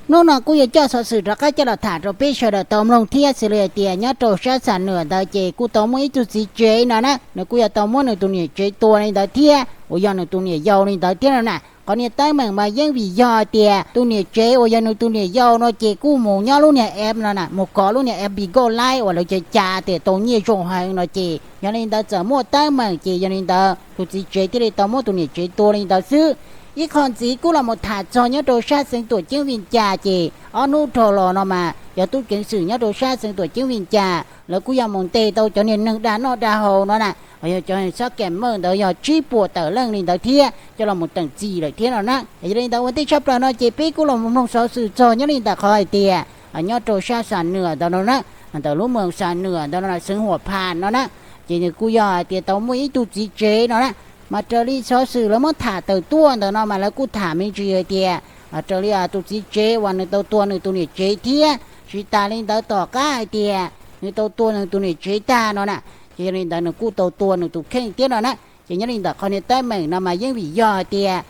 Hnub no kuj yuav coj xov xwm rov qab coj los tham rau peb sawv daws tau mloog thiab xws li hais tias nyob rau sab Xam Nuam ntawd ces kuj tau muaj ib tug txiv tsev no na, nws kuj yuav tau muab nws tus niam tsev tua li ntawd thiab uas yog nws tus niam yau li ntawd thiab no na. Qhov niag teeb meem mas yeej vim yog hais tias tus niam tsev uas yog nws tus niam yau no ces kuj mus nyob lub niag app no na, mus kov lub niag app Bigo Live uas lawv ca ca tias tau nyiaj zoo heev no ces yog li ntawd txawm muaj teeb meem ces yog li ntawd tus txiv tsev thiaj li tau muab tus niam tsev tua li ntawd xwb. Ib qho ntxiv kuj los mus tham txog nyob rau sab xeev Tuam Ceeb Vij Cas ces ob hnub dhau los no mas cov tub ceev xwm nyob rau sab xeev Tuam Ceeb Vij Cas lawv kuj yog mus ntes tau cov niag neeg dag noj dag haus no na, uas yog cov sab kam mawj ntawd yog tsib puas tawm leej li ntawd thiab coj los mus teem txim lawm thiab no na. Yog li ntawd ua ntej tshaj plaws no ces peb kuj los mus mloog xov xwm txog nyob li ntawm qhov hais tias nyob rau sab Xam Nuam ntawd no na, ntawm lub moos Xam Nuam ntawd no xeev Huam Phas no na, ces nws kuj yog hais tias tau muaj ib tug txiv tsev no na, mas raws li xov xwm lawv muab tham tawm tuaj ntawm no mas lawv kuj tham me ntsis hais tias raws li tus txiv tsev uas nws tau tua nws tus niam tsev thiab tsis tas li ntawd tom qab hais tias nws tau tua nws tus niam tsev tag no na, ces yog li ntawd nws kuj tau tua nws tus kheej thiab no na. Ces nyob li ntawm qhov niag teeb meem no mas yeej vim yog hais tias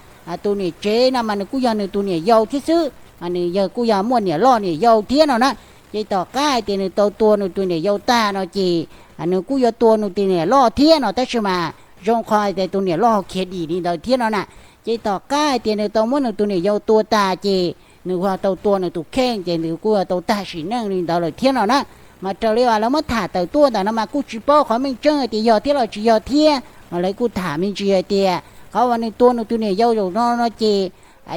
tus niam tsev no mas nws kuj yog nws tus niam yau thiab xwb, nws yog kuj yog muaj niam loj niam yau thiab no na. Ces tom qab hais tias nws tau tua nws tus niam yau tag no ces nws kuj yuav tua nws tus niam loj thiab no tab sis mas zoo qhov hais tias tus niam loj ho khiav dim li ntawd thiab no na. Ces tom qab hais tias nws tau muab nws tus niam yau tua tas ces nws ho tau tua nws tus kheej ces nws kuj yuav tau tag sim neej li ntawd lawm thiab no na. Mas raws li uas lawv muab tham tawm tuaj ntawm no mas kuj tsis paub qhov meej tseeb hais tias yog thiab los tsis yog thiab, mas lawv kuj tham me ntsis hais tias qhov uas nws tua nws tus niam yau zaum no no ces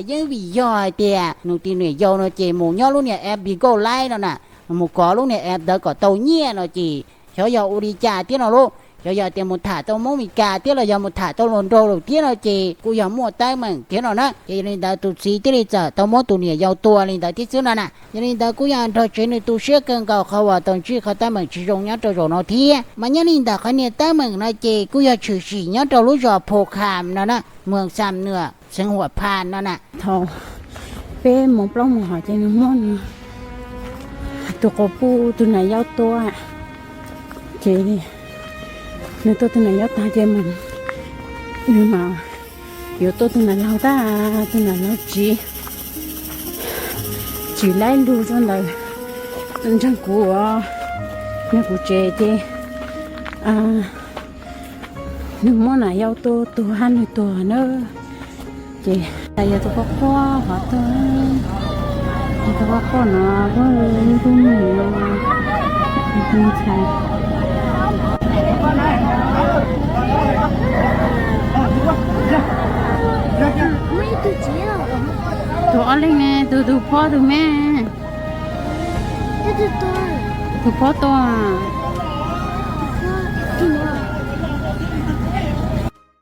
yeej vim yog hais tias nws tus niam yau no ces mus nyob lub niag app Bigo Live no na, mus kov lub niag app ntawd kom tau nyiaj no ces xyov yog ua li cas thiab no lauj. Xyov yog tias mus tham tau Hmoob Mes Kas thiab los yog mus tham tau hluas nraug lawm thiab no ces kuj yog muaj teeb meem thiab no na. Ces yog li ntawd tus txiv thiaj li txawm tau muab tus niam yau tua li ntawd thiab xwb no na. Yog li ntawd kuj yog nrog tsev neeg tu siab kawg nkaus qhov uas tau ntsib qhov teeb meem tsis zoo nyob rau zaum no thiab. Mas nyob li ntawm qhov niag teeb meem no ces kuj yog tshwm sim nyob rau lub zos Phu Kham no na, moos Xam Nuam, xeev Huam Phas no na. Thaum peb moos plaub moos hov ces nws muab nws tus quas puj tus niam yau tua, ces nws tua tus niam yau tag ces nws mas yuav tua tus niam laug tag, tus niam laug tsis, tsis laib lug rau ntawd, ntseeg kuv, nrog kuv tsev ces nws muab niam yau tua tuag hab nws tuag na. Ces yog tus poj quaj hov tuag, tus poj quaj no, tus nus ntxhais. Tus ob leeg ne, tus tus phob tus me, tus phob tua.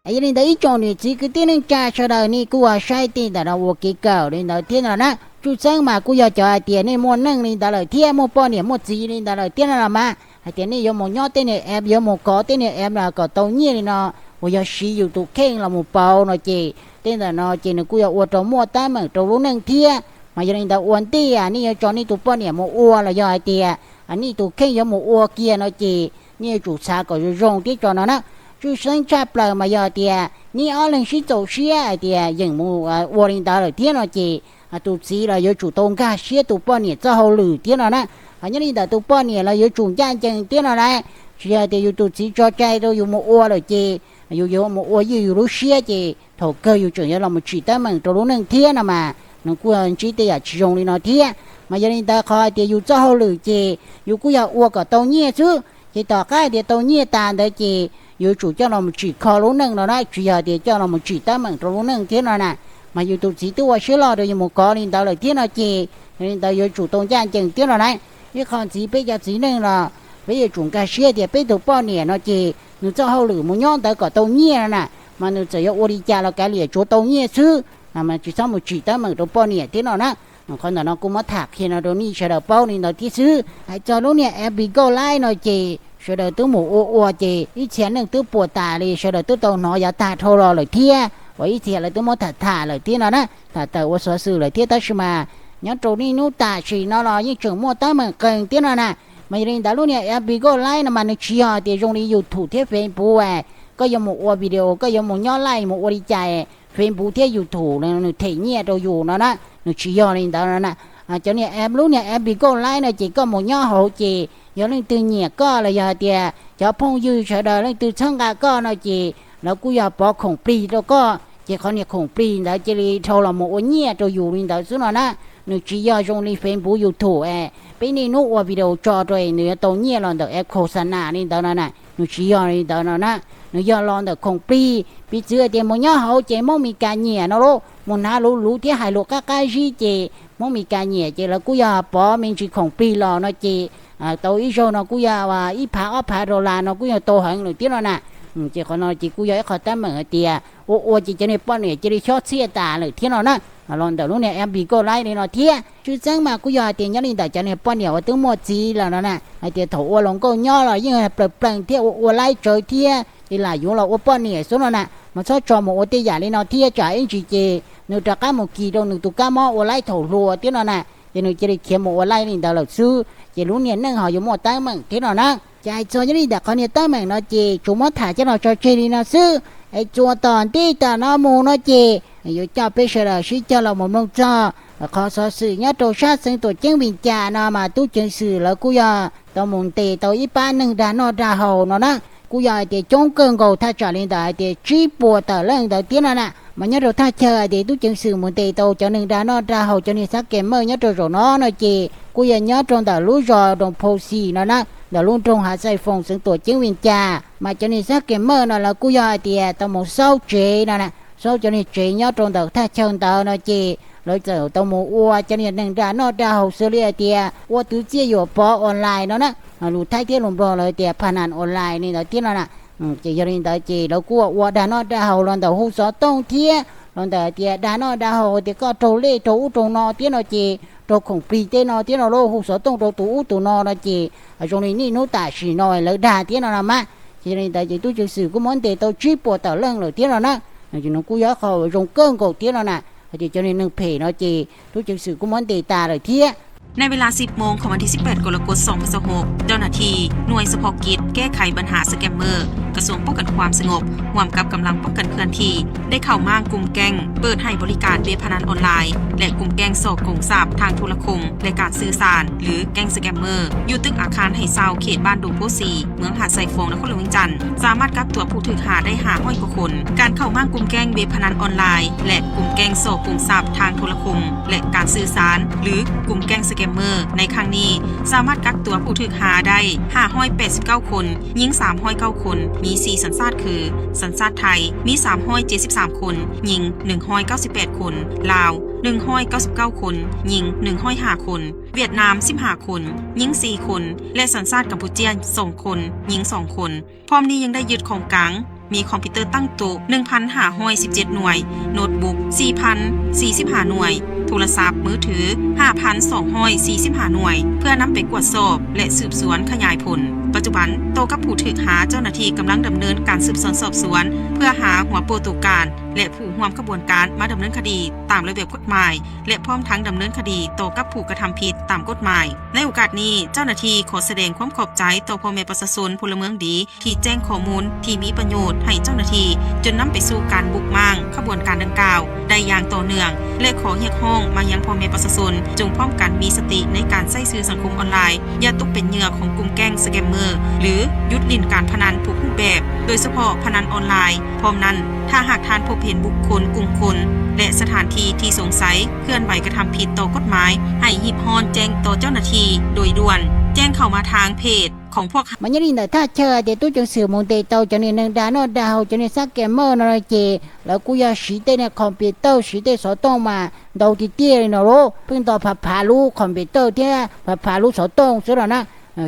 Yog li ntawd ib tsoom niam txiv kwv tij neej tsa sawv daws nej kuj ua saib tej ntawm no ua kev kawm li ntawd thiab no na. Tsuj xeeb mas kuj yog cov hais tias nej muaj neej li ntawd lawm thiab muaj poj niam muaj txiv li ntawd lawm thiab no los mas hais tias nej yuav mus nyob tej niag app, yuav mus kov tej niag app los kom tau nyiaj li no, uas yog siv yus tus kheej los mus pauv no ces tej ntawm no ces nws kuj yog ua rau muaj teeb meem rau lub neej thiab. Mas yog li ntawd ua ntej nej yuav tso nej tus poj niam mus ua los yog hais tias nej tus kheej yuav mus ua kiag no ces nej yuav tsum xav kom zoo zoo thiab tso no na. Tsuj xeeb tshaj plaws mas yog hais tias nej ob leeg sib txaus siab hais tias yeem mus ua li ntawd lawm thiab no ces tus txiv los yuav tsum tau nkag siab tus poj niam txoj hauj lwm thiab no na. Hos nyob li ntawm tus poj niam los yuav tsum ncaj ncees thiab no lauj. Tsis yog tias yus tus txiv tso cai rau yus mus ua lawm ces yus yuav mus ua ywj yus lub siab ces thaum kawg yus tseem yuav los mus tsim teeb meem rau lub neej thiab no mas nws kuj ntsib tej yam tsis zoo li no thiab. Mas yog li ntawd qhov hais tias yus txoj hauj lwm ces yus kuj yog ua kom tau nyiaj xwb, ces tom qab hais tias tau nyiaj tas ntawd ces yuav tsum coj los mus tsim kho lub neej no na, tsis yog tias coj los mus tsim teeb meem rau lub neej thiab no na. Mas yus tus txiv twb ua siab loj rau yus mus kov li ntawd lawm thiab no ces yog li ntawd yuav tsum tau ncaj ncees thiab no na. Ib qho ntxiv peb cov txiv neej los peb yuav tsum nkag siab tias peb tus poj niam no ces nws txoj hauj lwm mus nyob ntawd kom tau nyiaj no na, mas nws txawm yuav ua li cas los kav liam tsuav tau nyiaj xwb, mas tsis txhob mus tsim teeb meem rau poj niam thiab no na. Qhov ntawm no kuj muab tham qhia no rau nej sawv daws paub li ntawd thiab xwb. Hais txog lub niag app Bigo Live no ces sawv daws twb mus ua ua ces ib txhia neej twb puas tas li, sawv daws twb tau hnov yav tag dhau los lawm thiab, uas ib txhia lawv twb muab tham tham lawm thiab no na, tham tawm ua xov xwm lawm thiab tab sis mas nyob rau niaj hnub tam sim no los yeej tseem muaj teeb meem qees thiab no na. Mas yog li ntawd lub niag app Bigo Live no mas nws tsis yog tias zoo li YouTube thiab Facebook, koj yuav mus ua video, koj yuav mus nyob live mus ua li cas Facebook thiab YouTube nws them nyiaj rau yus no na, nws tsis yog li ntawd no na. Cov niag app, lub niag app Bigo Live no ces koj mus nyob hauv ces yog leej twg nyiam koj los yog hais tias cov phooj ywg sawv daws leej twg txhawb nqa koj no ces lawv kuj yog pov khoom plig rau koj, ces qhov niag khoom plig ntawd cia li dhau los mus ua nyiaj rau yus li ntawd xwb no na. Nws tsis yog zoo li Facebook, YouTube es peb niaj hnub ua video tso rau es nws yuav tau nyiaj los ntawm es khos xa nas li ntawd no na. Nws tsis yog li ntawd no na. Nws yog los ntawm khoom plig, piv txwv hais tias mus nyob hauv ces Hmoob Mes Kas nyiam no lauj, mus hnav luv luv thiab hais lus qab qab zib ces Hmoob Mes Kas nyiam ces lawv kuj yog pov me ntsis khoom plig los no ces tau ib zaug no kuj yog ib phav ob phav dollar no kuj yog tau heev lawm thiab no na. Ces qhov no ces kuj yog ib qho teeb meem hais tias ua ua ces cov niag poj niam cia li xyob txhiaj tas lawm thiab no na. Los ntawm lub niag app Bigo Live li no thiab. Tshwj xeeb mas kuj yog hais tias nyob li ntawm cov niag poj niam uas twb muaj txiv lawm no na, hais tias thaum ua hluas nkauj nyob los yeej plaws plees thiab ua ua laib tsawv thiab ces lam yuav los ua poj niam xwb no na. Mas txhob tso mus ua tej yam li no thiab tsam ib ntsis ces nws rov qab mus kis rau nws tus kab mob ua laib thaum hluas thiab no na. Ces nws cia li khiav mus ua laib li ntawd lawm xwb ces lub niag neej ho yuav muaj teeb meem thiab no na. Ces hais txog nyob li ntawm qhov niag teeb meem no ces tsuas muab tham coj los tso tseg li no xwb. Es txuas tom ntej tom no mus no ces yuav coj peb sawv daws sib cog los mus mloog txog qhov xov xwm nyob rau sab xeev Tuam Ceeb Vis Cas no mas tub ceev xwm lawv kuj yog tau mus ntes tau ib pab neeg dag noj dag haus no na. Kuj yog hais tias coob kawg nkaus thaj tsam li ntawm hais tias tsib puas tawm leej ntawd thiab no na. Mas nyob rau thaj chaw hais tias tub ceev xwm mus ntes tau cov neeg dag noj dag haus cov niag xab kem mawj nyob rau zaum no no ces kuj yog nyob rau ntawm lub zos Roos Phau Xis no na, ntawm lub nroog Hav Xais Foos xeev Tuam Ceeb Vis Cas. Mas cov niag xab kem mawj no lawv kuj yog hais tias tau mus xauj tsev no na, xauj cov niag tsev nyob rau ntawm thaj chaw ntawd no ces lawv txawm tau mus ua cov niag neeg dag noj dag haus xws li hais tias ua twv txiaj yuam pov online no na, lus Thaib thiab lus Nplog lawv tias pha nas online li ntawd thiab no na. Ces yog li ntawd ces lawv kuj ua dag noj dag haus los ntawm hu xov tooj thiab los ntawm hais tias dag noj dag haus tias koj raug lej raug ub raug no thiab no ces raug khoom plig tej no thiab no lauj, hu xov tooj rau tus ub tus no no ces zoo li niaj hnub tam sim no lawv dag thiab no no mas. Ces yog li ntawd ces tub ceev xwm kuj muab ntes tau tsib puas tawm leej lawm thiab no na. Ces nws kuj yog qhov zoo kawg nkaus thiab no na, hais tias cov niag neeg phem no ces tub ceev xwm kuj muab ntes tas lawm thiab. ในเวลา สิบโมง ของวันที่ สิบแปด กรกฎาคม สองพันยี่สิบหก เจ้าหน้าที่หน่วยเฉพาะกิจแก้ไขปัญหาสแกมเมอร์ กระทรวงป้องกันความสงบ ร่วมกับกำลังป้องกันเคลื่อนที่ ได้เข้าม้างกลุ่มแก๊งเปิดให้บริการเว็บพนันออนไลน์ และกลุ่มแก๊งส่อโกงทรัพย์ทางโทรคม และการสื่อสาร หรือแก๊งสแกมเมอร์ อยู่ตึกอาคารให้เช่าเขตบ้านดงโพธิ์ศรี เมืองหาดทรายฟอง นครหลวงเวียงจันทน์ สามารถกักตัวผู้ถูกหาได้ ห้าร้อย กว่าคน การเข้าม้างกลุ่มแก๊งเว็บพนันออนไลน์ และกลุ่มแก๊งส่อโกงทรัพย์ทางโทรคม และการสื่อสาร หรือกลุ่มแก๊งสแกมเมอร์ ในครั้งนี้ สามารถกักตัวผู้ถูกหาได้ ห้าร้อยแปดสิบเก้า คน หญิง สามร้อยเก้า คน มี สี่ สัญชาติคือ สัญชาติไทย มี สามร้อยเจ็ดสิบสาม คน หญิง หนึ่งร้อยเก้าสิบแปด คน ลาว หนึ่งร้อยเก้าสิบเก้า คน หญิง หนึ่งร้อยห้า คน เวียดนาม สิบห้า คน หญิง สี่ คน และสัญชาติกัมพูเชีย สอง คน หญิง สอง คน พร้อมนี้ยังได้ยึดของกลาง มีคอมพิวเตอร์ตั้งโต๊ะ หนึ่งพันห้าร้อยสิบเจ็ด หน่วย โน้ตบุ๊ก สี่พันสี่สิบห้า หน่วย โทรศัพท์มือถือ ห้าพันสองร้อยสี่สิบห้า หน่วย เพื่อนำไปกวดสอบและสืบสวนขยายผล ปัจจุบันต่อกับผู้ถูกหาเจ้าหน้าที่กำลังดำเนินการสืบสวนสอบสวน เพื่อหาหัวโปรตัวการ และผู้ร่วมขบวนการมาดำเนินคดีตามระเบียบกฎหมาย และพร้อมทั้งดำเนินคดีต่อกับผู้กระทำผิดตามกฎหมาย ในโอกาสนี้เจ้าหน้าที่ขอแสดงความขอบใจต่อพ่อแม่ประชาชนพลเมืองดี ที่แจ้งข้อมูลที่มีประโยชน์ให้เจ้าหน้าที่ จนนำไปสู่การบุกม้างขบวนการดังกล่าวได้อย่างต่อเนื่อง และขอเรียกร้องมายังพ่อแม่ประชาชน จงพร้อมกันมีสติในการใช้สื่อสังคมออนไลน์ อย่าตกเป็นเหยื่อของกลุ่มแก๊งสแกมเมอร์ หรือหยุดเล่นการพนันทุกรูปแบบ โดยเฉพาะพนันออนไลน์ พร้อมนั้น ถ้าหากท่านพบเห็นบุคคลกลุ่มคน และสถานที่ที่สงสัยเคลื่อนไหวกระทำผิดต่อกฎหมาย ให้รีบร้อนแจ้งต่อเจ้าหน้าที่โดยด่วน แจ้งเข้ามาทางเพจของพวก Mas nyob li ntawm thaj chaw tias tub ceev xwm mus ntes tau cov niag neeg dag noj dag haus cov niag xab kem mawj no ces lawv kuj yog siv tej niag computer, siv tej xov tooj mas ntau tiag tiag li no lauj. Pheej nto phav phav lub computer thiab phav phav lub xov tooj xwb no na,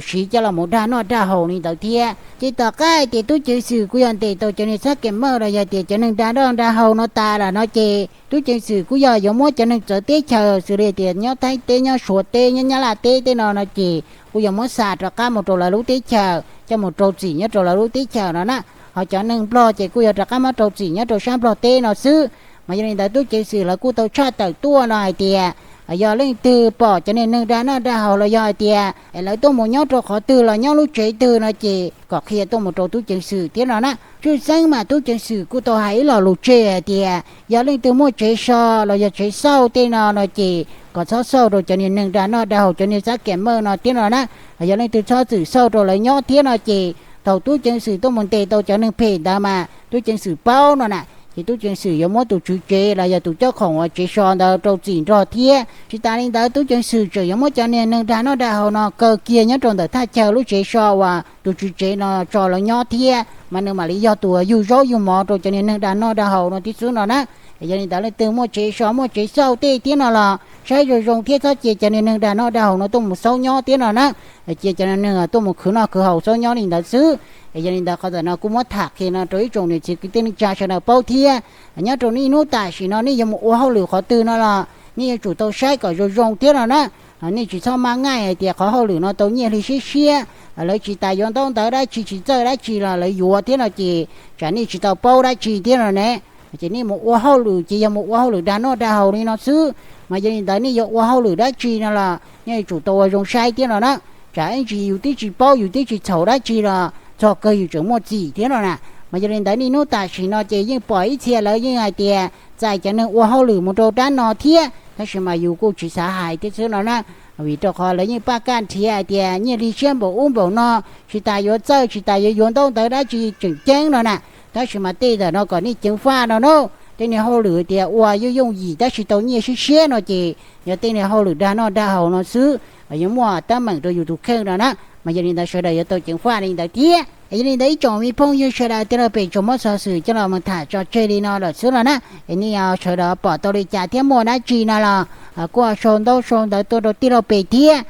siv coj los mus dag noj dag haus li ntawd thiab. Ces tom qab hais tias tub ceev xwm kuj yog ntes tau cov niag xab kem mawj los yog tias cov neeg dag noj dag haus no tas lawm no ces tub ceev xwm kuj yog yuav muab cov neeg txawv teb chaws xws li tias nyob Thaib teb, nyob Suav teb, nyob Nyab Laj teb tej no no ces kuj yog muab xa rov qab mus rau lawv lub teb chaws, coj mus rau txim nyob rau lawv lub teb chaws no na. Ho cov neeg Nplog ces kuj yog rov qab muab rau txim nyob rau sab Nplog teb no xwb. Mas yog li ntawd tub ceev xwm lawv kuj tau tshaj tawm tuaj no hais tias yog leej twg pom cov niag neeg dag noj dag haus los yog hais tias es lawv tuaj mus nyob rau qhov twg los nyob lub tsev twg no ces kom qhia tuaj mus rau tub ceev xwm thiab no na. Tshwj xeeb mas tub ceev xwm kuj tau hais ib lo lus tseg hais tias yog leej twg muaj tsev so los yog tsev xauj tej no no ces kom txhob xauj rau cov niag neeg dag noj dag haus, cov niag xab kem mawj no thiab no na. Yog leej twg txhob txwm xauj rau lawv nyob thiab no ces thaum tub ceev xwm tuaj mus ntes tau cov neeg phem ntawd mas tub ceev xwm paub no na, ces tub ceev xwm yuav muab tus tswv tsev los yog tus cob khoom uas tsev so ntawd rau txim nrog thiab. Tsis tas li ntawd tub ceev xwm tseem yuav muab cov niag neeg dag noj dag haus no kaw kiag nyob rau ntawm thaj chaw lub tsev so uas tus tswv tsev no tso lawv nyob thiab, mas nws mam li yog tus yug zaub yug mov rau cov niag neeg dag noj dag haus no thiab xwb no na. Yog li ntawd leej twg muaj tsev so muaj tsev xauj tej thiab no los saib zoo zoo thiab txhob cia cov niag neeg dag noj dag haus no tuaj mus xauj nyob thiab no na. Cia cov niag neeg tuaj mus khwv noj khwv haus xauj nyob li ntawd xwb. Yog li ntawd qhov ntawm no kuj muab tham qhia no rau ib tsoom niam txiv kwv tij neej tsa sawv daws paub thiab. Nyob rau nej hnub tam sim no nej yuav mus ua hauj lwm qhov twg no los nej yuav tsum tau saib kom zoo zoo thiab no na. Nej tsis txhob maj ngaij hais tias qhov hauj lwm no tau nyiaj hli siab siab, lawv tsis tas yuav ntaub ntawv dab tsi, tsis txawj dab tsi los lawv yuav thiab no ces tsam nej tsis tau paub dab tsi thiab no ne. Ces nej mus ua hauj lwm ces yog mus ua hauj lwm dag noj dag haus li no xwb. Mas yog li ntawd nej yuav ua hauj lwm dab tsi no los nej yuav tsum tau ua zoo saib thiab no na. Tsam ib ntsis yus twb tsis paub yus twb tsis txhaum dab tsi los txog kawg yus tseem muaj txim thiab no na. Mas yog li ntawd niaj hnub tam sim no ces yeej pom ib txhia lawv yeej hais tias txais cov neeg ua hauj lwm mus rau dab no thiab, tab sis mas yus kuj tsis xav hais thiab xwb no na. Vim rau qhov lawv yeej paj kaj nrhiav hais tias nyiaj hli siab npaum ub npaum no, tsis tas yuav txawj tsis tas yuav yuav ntaub ntawv dab tsi tseem ceeb no na. Tab sis mas tej ntawm no kom nej ceev faj no na. Tej niag hauj lwm tias ua yooj yooj yim tab sis tau nyiaj siab siab no ces yog tej niag hauj lwm dag noj dag haus no xwb, yuav muaj teeb meem rau yus tus kheej no na. Mas yog li ntawd sawv daws yuav tau ceev faj li ntawd thiab. Yog li ntawd ib tsoom me phooj ywg sawv daws, tij laug Pem tsuas muab xov xwm coj los mus tham tso tseg li no lawm xwb no na. Es nej sawv daws pom tau li cas thiab muaj dab tsi no los kuj sau ntaub sau ntawv tuaj rau tij laug Pem thiab.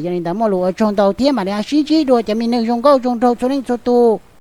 Yog li ntawd muaj lus ua tsaug ntau thiab mam li sib ntsib dua cov me neeg zoo nkauj zoo nraug txhua leej txhua tus.